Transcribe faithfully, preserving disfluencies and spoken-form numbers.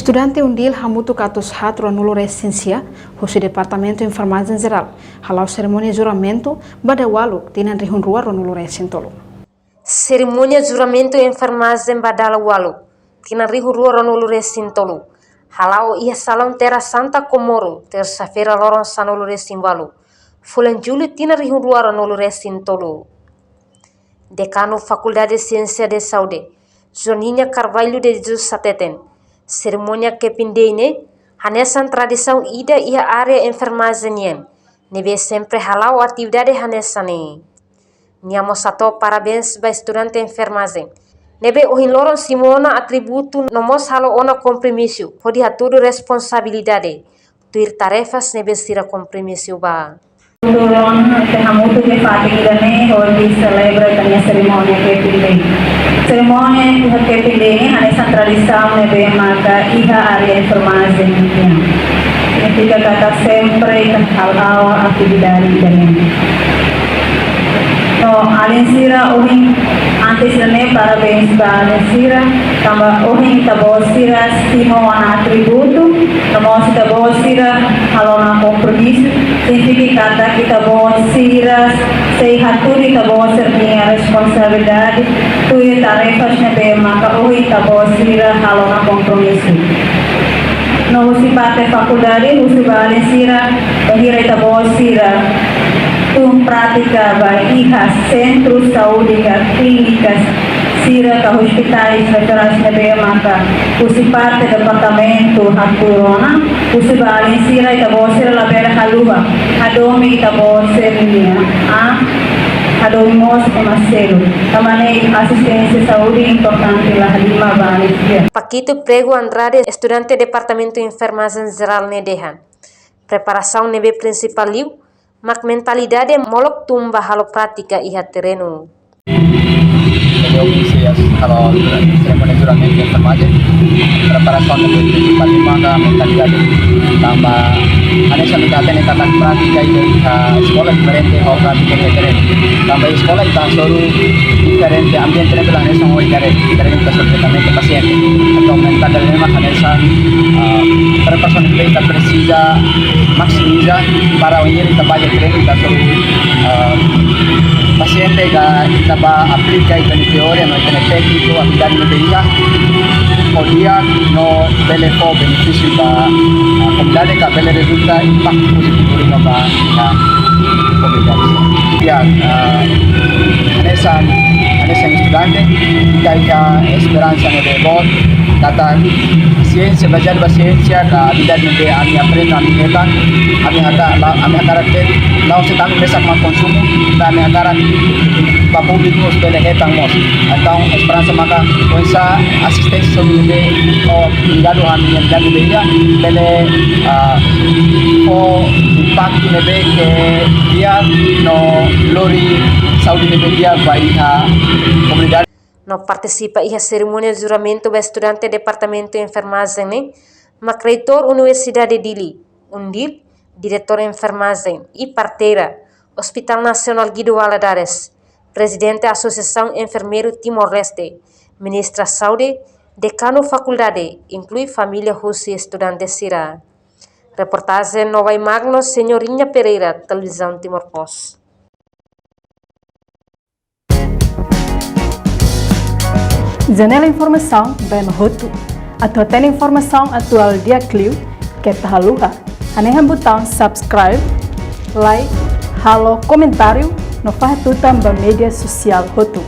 Estudante UNDIL hamutuk atus haat ruanulu resin sia, husi Departamentu Enfermajen Jerál, hala'o serimónia juramentu ba dala ualu, tinan rihun rua ruanulu resin tolu. Serimónia juramentu enfermajen ba dala ualu, tinan rihun rua ruanulu resin tolu, hala'o iha Salaun Terra Santa Comoro, tersa-feira loron sanulu resin ualu, fulan Jullu tinan rihun rua ruanulu resin tolu. Dekanu Fakuldade Siénsia de Saúde, Joaninha Carvalho de Jesus hateten, serimónia Kepin Day ne'e hanesan tradisaun ida iha área enfermajen nian, ne'ebé sempre hala'o atividade hanesan ne'e. Nia mós hato'o parabéns ba estudante enfermajen ne'ebé ohin loron simu ona atributu no mós halo ona kompromisu hodi hatudu responsabilidade tuir tarefas ne'ebé sira kompromisu ba. Turon te hamutuk iha fatin ida-ne'e hodi selebra ita-nia serimónia Kepin Day. Serimónia iha Kepin Day ne'e hanesan tradisaun ne'ebé maka iha área enfermajen nian. Signifika katak sempre ita hala'o atividade ida-ne'e. No, alin sira ohin, antes ida-ne'e, parabéns ba alin sira, tanba ohin ita-boot sira simu ona atributu, no mós ita-boot sira halo ona kompromisu, signifika katak ita-boot sira sei hatudu ita-boot sira-nia responsabilidade tuir tarefas ne'ebé maka ohin ita-boot sira halo ona kompromisu. No husi parte fakuldade, husu ba alin sira, bainhira ita-boot sira tun prátika ba iha sentru saúde ka klínika sira ka ospitais referénsia ne'ebé maka husi parte departamentu hatudu ona, husu ba alin sira, ita-boot sira labele haluha hadomi ita-boot sira-nia an, hadomi mós ema seluk. Tanba ne'e asisténsia saúde importante la halimar ba alin sira. Paquito Prego Andrade, estudante Departamentu Enfermajen Jerál ne'e dehan, preparasaun ne'ebé prinsipál liu mak mentalidade molok tun ba halo prátika iha terrenu. Jadi, ohin sei halo serimónia juramentu enfermajen. Preparasaun ne'ebé prinsipál liu maka mentalidade. Tanba hanesan ita hatene katak prátika iha eskola diferente ho prátika iha terrenu. Tanba eskola ita hasoru diferente, ambiente ne'e la hanesan ho iha terrenu. Terrenu ita hasoru diretamente pasiente. Entaun mentalidade ne'e mak hanesan, ah, preparasaun ne'ebé ita presiza maksimaliza para ohin ita bá iha terrenu ita hasoru, ah, pasiente ka ita bá aplika ita-nia teoria no ita-nia tékniku, atividade ne'ebé iha, ho di'ak no bele fó benefísiu ba, ah, komunidade ka bele rezulta impaktu pozitivu liu ba, ah, komunidade. Ya, ah, hanesan, hanesan estudante, ita iha esperansa ne'ebé boot, katak siénsia, bazeadu ba siénsia ka atividade ne'ebé ami aprende, ami hetan, ami haka-, la-, ami hakarak de'it, la'ós de'it ami mesak mak konsumu, maibé ami hakarak ba públiku mós bele hetan mós. Entaun esperansa maka oinsá asisténsia saúde ne'ebé, oh, ligadu ami-nia atividade ne'ebé iha, bele, ah, fó impaktu ne'ebé ke di'ak no lori saúde ne'ebé di'ak ba iha komunidade. No partisipa iha serimónia juramentu ba estudante Departamentu Enfermajen ne'e mak Reitór Universidade Dili, UNDIL, Diretór Enfermajen i Parteira, Hospital Nasionál Guido Valadares, Prezidente Asosiasaun Enfermeiru Timor-Leste, Ministra Saúde, Dekanu Fakuldade, inklui família husi estudante sira. Reportajen Novai Magno, Senhorinha Pereira, Televizaun Timor Post. Janela informasaun ba ema hotu. Atu hatene informasaun atuál di'ak liu, keta haluha hanehan butaun subscribe, like, halo komentáriu, no fahe tutan ba média sosiál hotu.